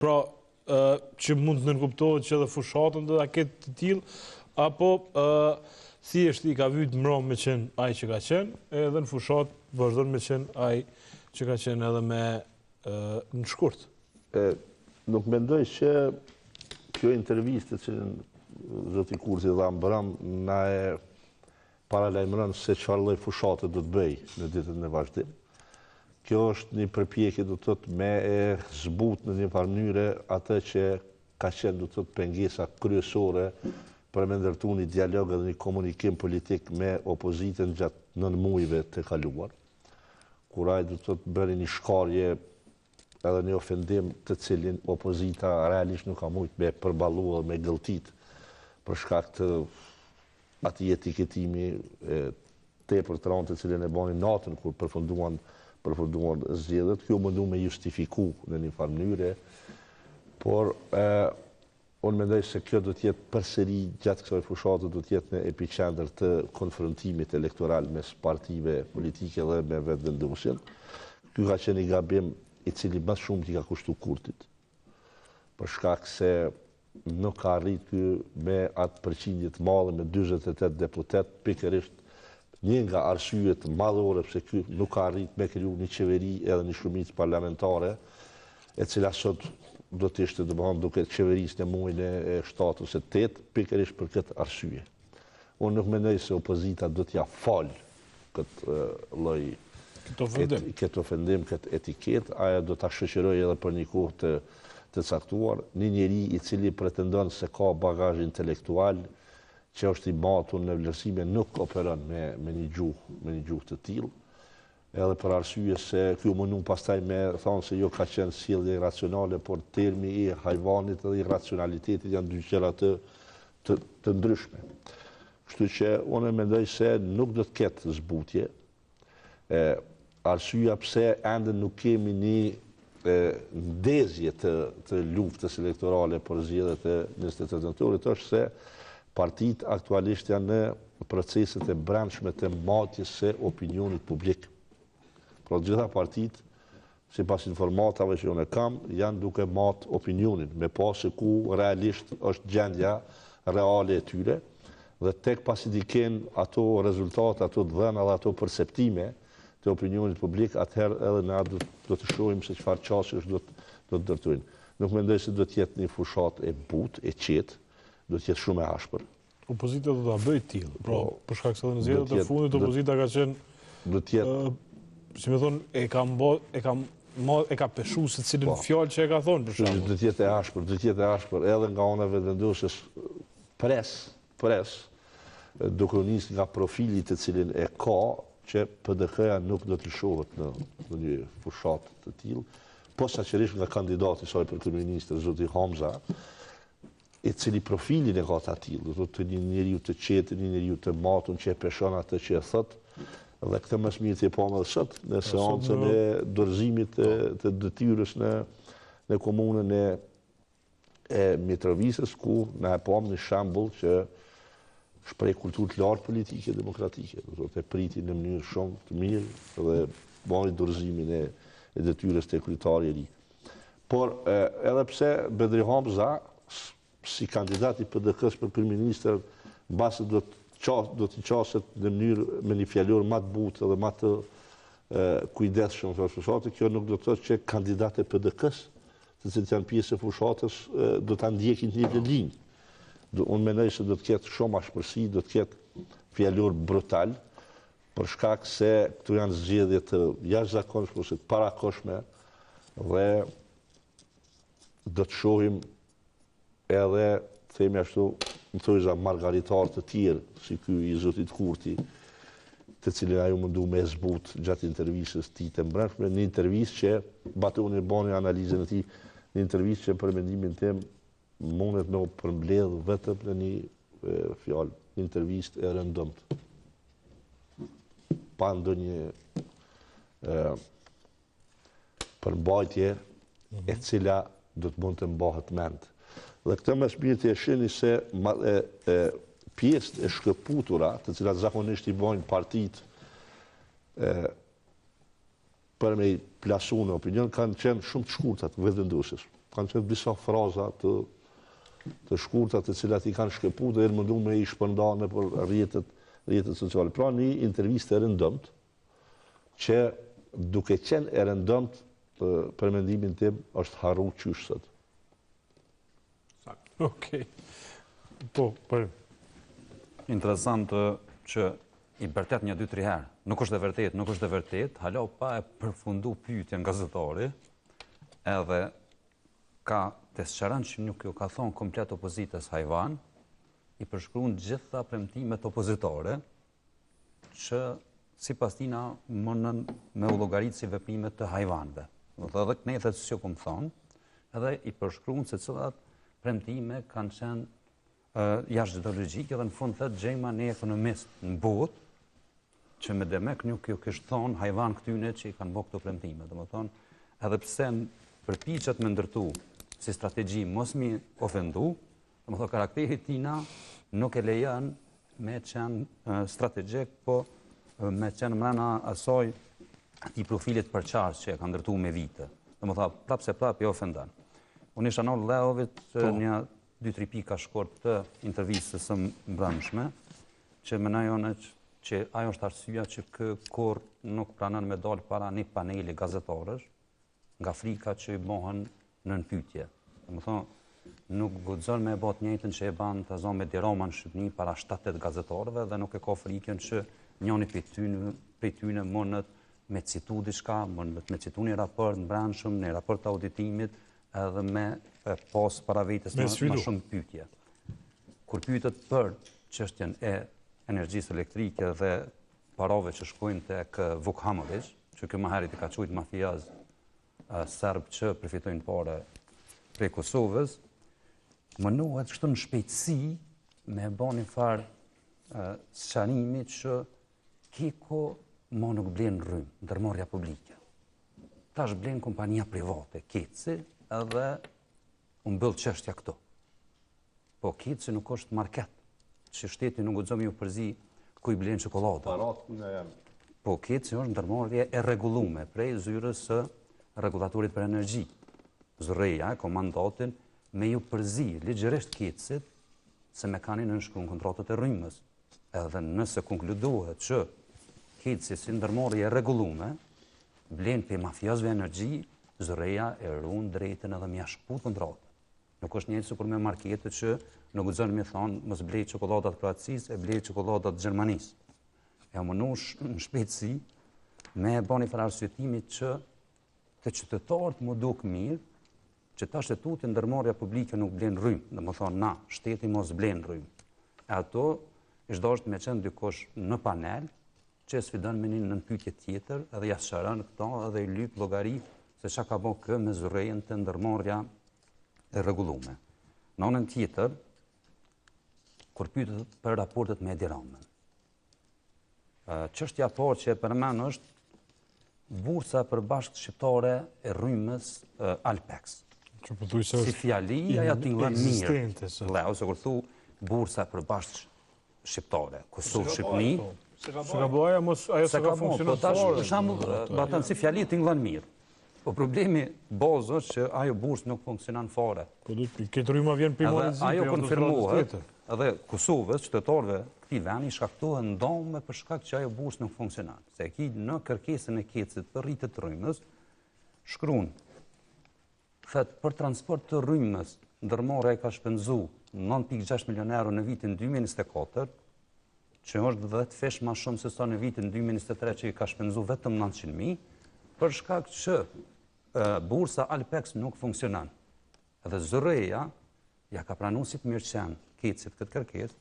Pra, që mund të nënkuptohet që edhe fushatën do ta ketë të tillë, apo thjesht i ka vyt mbramë me qenë ai që ka qenë, edhe në fushatë vazhdon me qenë ai që ka qenë edhe me në shkurt. E, nuk mendoj që kjo intervistë të cilën zoti Kurti dha mbrëm, na e paralajmëron se çfarë lloj fushate do të bëjë në ditët në vazhdim. Kjo është një përpjekje do të thotë me e zbut në një farë mënyre atë që ka qenë do të thotë pengesa kryesore për me ndërtu një dialog edhe një komunikim politik me opozitën gjatë 9 muajve të kaluar. Kur ai do të thotë bëri një shkarje edhe një ofendim të cilin opozita realisht nuk ka mujtë me përballu edhe me gëlltit për shkak të atij etiketimi tepër të rëndë të cilin e bani natën kur përfunduan përfunduan zgjedhjet, ky u mundu me justifiku në një farë mënyre, por e, unë mendoj se kjo do të jetë përsëri gjatë kësaj fushate do të jetë në epiqendër të konfrontimit elektoral mes partive politike dhe me Vetëvendosjen. Ky ka qenë një gabim i cili më shumë i ka kushtu Kurtit, për shkak se nuk ka arrit ky me atë përqindje të madhe me 48 deputet, pikërisht një nga arsyet madhore pse ky nuk ka arrit me kriju një qeveri edhe një shumicë parlamentare, e cila sot do të ishte domethënë duke qeveris në muajin e 7 ose 8, pikërisht për këtë arsye. Unë nuk mendoj se opozita do t'ja falë këtë lloj këtë ofendim, këtë ofendim, këtë etiketë, ajo do ta shoqërojë edhe për një kohë të të caktuar, një njeri i cili pretendon se ka bagazh intelektual, që është i matur në vlerësime, nuk operon me me një gjuhë, me një gjuhë të tillë, edhe për arsye se ky u mundu pastaj me thonë se jo ka qenë sjellje irracionale, por termi i hajvanit dhe i racionalitetit janë dy gjëra të të, të ndryshme. Kështu që unë mendoj se nuk do të ketë zbutje. E, arsyeja pse ende nuk kemi një e, ndezje të, të luftës elektorale për zgjedhjet e 28 nëntorit është se partitë aktualisht janë në proceset e brendshme të matjes së opinionit publik. Pra të gjitha partitë sipas informatave që unë kam, janë duke mat opinionin, me pa se ku realisht është gjendja reale e tyre, dhe tek pasi t'i kenë ato rezultate, ato të dhëna dhe ato perceptime të opinionit publik, atëherë edhe na do, do të shohim se çfarë qasjesh do të, do të ndërtojnë. Nuk mendoj se do të jetë një fushatë e butë, e qetë, do të jetë shumë e ashpër. Opozita do ta bëjë të tillë. Pra, po, për shkak se edhe në zgjedhjet e fundit opozita ka qenë do të jetë si me thonë, e ka mbo, e ka ma, e ka peshu secilën po, fjalë që e ka thonë për shembull. Do të jetë e ashpër, do të jetë e ashpër edhe nga ana e Vetëvendosjes pres, pres duke u nis nga profili të cilin e ka që PDK-ja nuk do të lëshohet në, në një fushatë të tillë, posaçërisht nga kandidati i saj për kryeministër zoti Hamza, i cili profilin e ka të atillë, do të thotë një njeriu të qetë, një njeriu të matun që e peshon atë që e thotë, dhe këtë më së miri e pamë edhe sot në seancën e dorëzimit të, po. të detyrës në në komunën e e Mitrovicës ku na e pamë një shembull që shpreh kulturë të lartë politike demokratike, do të thotë e priti në mënyrë shumë të mirë dhe bani dorëzimin e, e detyrës te kryetari i ri. Por, edhe pse Bedri Hamza, si kandidat i PDK-së për kryeministër, mbase do të do t'i qaset në mënyrë me një fjalor më të butë dhe më të kujdesshëm në fushatë, kjo nuk do të thotë që kandidatët e PDK-së, të cilët janë pjesë e fushatës, do ta ndjekin të njëjtën linjë. Unë mendoj se do të ketë shumë ashpërsi, do të ketë fjalor brutal, për shkak se këtu janë zgjedhje të jashtëzakonshme ose të parakohshme dhe do të shohim edhe, themi ashtu, në thonjëza margaritar të tjerë, si ky i zotit Kurti, të cilin ai u mundu me zbut gjatë intervistës tij të mbrëmshme, një intervistë që Batoni bani analizën e tij, një intervistë që për mendimin tim mundet me u përmbledh vetëm në një fjalë, intervistë e rëndomtë. Pa ndonjë përmbajtje e mhm. cila do të mund të mbahet mend. Dhe këtë më së miri e shihni se e, e, pjesët e shkëputura, të cilat zakonisht i bojnë partitë e, për me i plasu në opinion, kanë qenë shumë të shkurta të Vetëvendosjes. Kanë qenë disa fraza të të shkurta të cilat i kanë shkëput dhe janë mundu me i shpërnda nëpër rrjetet, rrjetet sociale. Pra një intervistë e rëndomtë, që duke qenë e rëndomtë për mendimin tim është harru qysh sot. Okej. Po, për. Interesant që i bërtet një, dy, tri herë. Nuk është e vërtet, nuk është e vërtet. Hala pa e përfundu pyetjen gazetari, edhe ka të sqaron që nuk ju ka thonë komplet opozitës hajvan, i përshkruan gjitha premtimet opozitare, që sipas tina munden me u llogarit si veprime të hajvanëve. Do të edhe këne thotë s'ju kom thonë, edhe i përshkruan se cilat premtime kanë qenë jashtë çdo logjike dhe në fund thotë gjejma një ekonomist në botë që me demek nuk ju kish thonë hajvan këtyne që i kanë bo këto premtime. Domethonë, edhe pse përpiqet me ndërtu si strategji mos mi ofendu, Domethonë, karakteri i tina nuk e lejon me qenë strategjik, po me qenë mrena asaj atij profilit përçarës që e ka ndërtu me vite. Domethonë, prapë se prapë i ofendon. Unë isha në Leovit po. një 2-3 pika shkurt të intervistës së mbrëmshme, që menoj unë që ajo është arsyeja që ky kurrë nuk pranon me dalë para një paneli gazetarësh, nga frika që i bëhen nën pyetje. Domethonë, nuk guxon me e bë të njëjtën që e ban ta zomë Edi Rama në Shqipëni para 7-8 gazetarëve dhe nuk e ka frikën që njëri prej tyne, prej tyne mundet me citu diçka, mundet me citu një raport të brendshëm, një raport të auditimit edhe me pas para vetes më, më shumë pyetje. Kur pyetet për çështjen e energjisë elektrike dhe parave që shkojnë tek Vuk Hamoviq, që ky më herët i ka quajt mafioz serb që përfitojnë pare prej Kosovës, mundohet kështu në shpejtësi me ba një farë sqarimi që KEK-u mo nuk blen rrymë, ndërmarrja publike. Tash blen kompania private, KEDS-i, edhe u mbyll çështja këtu. Po KEDS-i nuk është market, që shteti nuk guxon me ju përzi ku i blen çokoladën. Parat ku na janë. Po KEDS-i është ndërmarrje e rregullume prej zyrës së rregullatorit për energji. ZRRE-ja e ka mandatin me ju përzi ligjërisht KEDS-it se me kan i nënshkruan kontratat e rrymës. Edhe nëse konkludohet që KEDS-i si ndërmarrje e rregullume blen prej mafiozëve energji, ZRRE-ja e ruan drejtën edhe me ja shkput kontratën. Nuk është njëjtë sikur me marketet që nuk guxon me thonë mos blej çokolladat e Kroacisë e blej çokolladat e Gjermanisë. E u mundu në shpejtësi me e ba një farë arsyetimi që te qytetarët m'u duk mirë, që tash e tutje ndërmarrja publike nuk blen rrymë, domethonë na, shteti mos blen rrymë. E ato ish dashtë me qenë dikush në panel, që e sfidon me një nënpyetje tjetër edhe ja sqaron këto edhe i lyp llogari se çka ka bo ky me ZRRE-në te ndërmarrja e rregullume. Në anën tjetër, kur pyetet për raportet me Edi Ramën, çështja e parë që e përmend është bursa e përbashkët shqiptare e rrymës Alpex. Që po thuj se si fjali ajo tingëllon mirë. Ose kur thu bursa e përbashkët shqiptare, Kosovë, Shqipëni. Po. S'e ka bo ajo, mos, ajo s'ka ka funksionuar po, tash, për shembull, batan si fjali tingëllon mirë. Po problemi bazë është që ajo bursë nuk funksionon fare. Po do të këtë rryma vjen prej Malit Zi, ajo konfirmohet, edhe Kosovës, qytetarëve këtij vendi shkaktohen dëme për shkak që ajo bursë nuk funksionon. Se e ki në kërkesën e KEDS-it për rritje të rrymës, shkruan Thotë, për transport të rrymës, ndërmarrja i ka shpenzu 9.6 milion euro në vitin 2024, që është 10 fish ma shumë se sa në vitin 2023 që i ka shpenzu vetëm 900.000, për shkak që bursa Alpex nuk funksionon. Edhe ZRRE-ja ja ka pranu si të mirëqenë KEDS-it këtë kërkesë,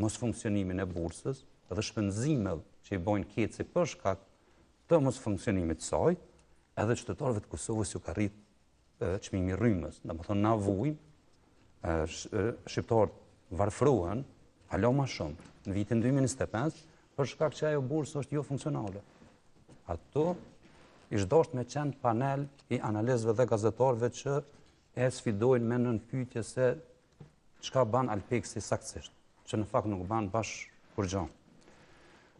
mosfunksionimin e bursës dhe shpenzimet që i bojnë KEDS-i për shkak të mosfunksionimit të saj, edhe qytetarëve të Kosovës ju ka rrit çmimi i rrymës. Domethonë na vujmë, shqiptarët varfrohen, hala ma shumë, në vitin 2025, për shkak që ajo bursë është jo funksionale. Ato ish dashtë me qenë panel i analistëve dhe gazetarëve që e sfidojnë me nënpyetje se çka ban Alpexi saktësisht, që në fakt nuk ban bash kurgjo.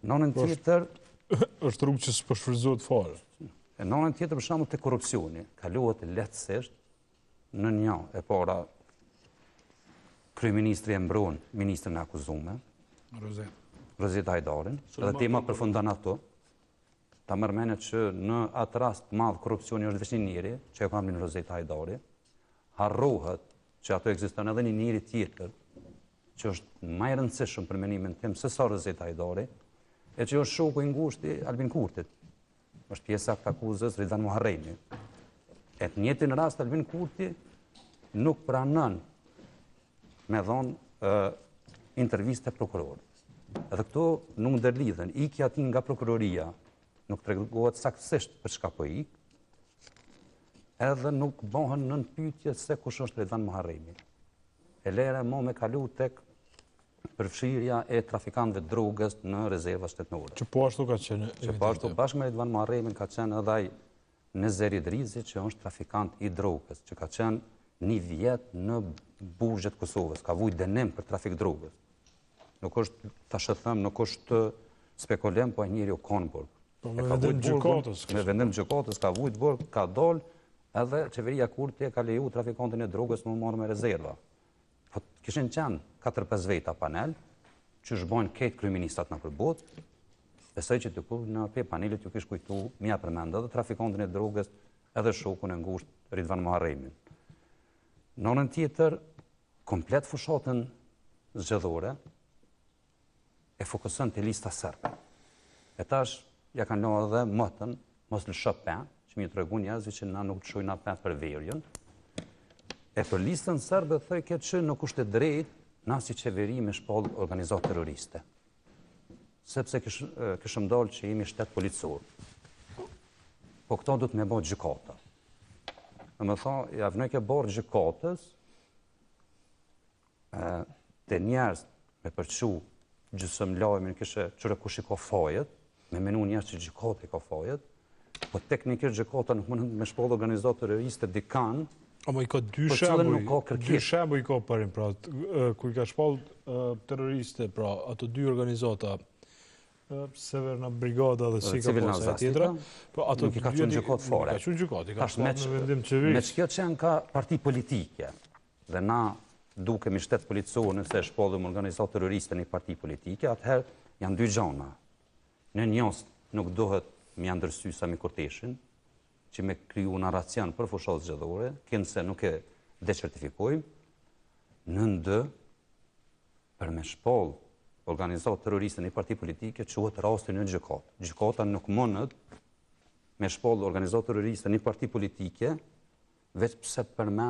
Në anën po tjetër... është rrugë që s'po shfrytëzohet fare. E në anën tjetër, për shembull te korrupsioni, kalohet lehtësisht. Në një, e para, kryeministri e mbron ministren e akuzume, Rozeta. Rozeta Hajdarin, dhe tema përfundon ato. Ta merr menja që në atë rast të madh korrupsioni është veç një njeri, që e ka emrin Rozeta Hajdari, harrohet që ato ekziston edhe një njeri tjetër, që është ma i rëndësishëm për menimin tim se sa Rozeta Hajdari, e që është shoku i ngushtë i Albin Kurtit. Është pjesë e aktakuzës Ridvan Muharremi. E të njëjtin rast Albin Kurti nuk pranon me dhonë intervistë te prokurori. Edhe këto nuk ndërlidhen. Ikja e tij nga prokuroria nuk tregohet saktësisht për çka po ik, edhe nuk bëhen nën pyetje se kush është Ridvan Muharremi. E lere mo me kalu tek përfshirja e trafikantëve të drogës në rezerva shtetnore. Që po ashtu ka qenë. Që po ashtu bashkë me Ridvan Muharremin ka qenë edhe ai Nezer Idrizi që është trafikant i drogës, që ka qenë një vjet në burgjet e Kosovës, ka vujt dënim për trafik drogës. Nuk është, tash e them, nuk është spekulim, po ai njeri u konë n'burg. Po me vendim gjykatës. Me vendim gjykatës, ka vujt burg, ka dol, edhe qeveria Kurti e ka leju trafikantin e drogës me u marrë me rezerva. Po kishin qenë 4-5 veta panel, qysh bojnë krejt kryeministrat nëpër botë, besoj që dikush prej panelit ju kish kujtu me ia përmend edhe trafikantin e drogës edhe shokun e ngushtë Ridvan Muharremin. Në anën tjetër, komplet fushatën zgjedhore, e fokuson te lista serbe. E tash, ja kanë lënë edhe moton, mos lësho pe, që me ju tregu njerëzve që na nuk lëshojna pe për veriun. E për listën serbe thojke që nuk është e drejtë na si qeveri me shpall organizatë terroriste. Sepse kish, kishëm dalë që jemi shtet policor. Po këto do të me bo gjykata. Domethonë, ja vnojke barrë gjykatës, te njerëz me përçu gjysëm lajmin kishe qyre kush i ka fajet, me menu njerëz që gjykata i ka fajet, po teknikisht gjykata nuk mund me shpall organizatë terroriste dikan, Ama i ka dy shembuj, dy shembuj i ka parim, pra, kur i ka shpall terroriste, pra, ato dy organizata, Severna Brigada dhe si ka pasë e tjetra, po ato nuk i ka çu n'gjykatë fare. Nuk i ka çu n'gjykatë, i ka shpall me vendim qeverisë. Meqë kjo qenka parti politike, Dhe na dukemi shtet policor nëse e shpallim organizatë terroriste një parti politike, atëherë janë dy gjana. Në një nuk duhet me ia ndërsy Sami Kurteshin, që me kriju narracion për fushatë zgjedhore, kinse nuk e decertifikojmë, nën dy, për me shpall organizatë terroriste një parti politike, çohet rasti në gjykatë. Gjykata nuk mundet me shpall organizatë terroriste një parti politike, veç pse përmen.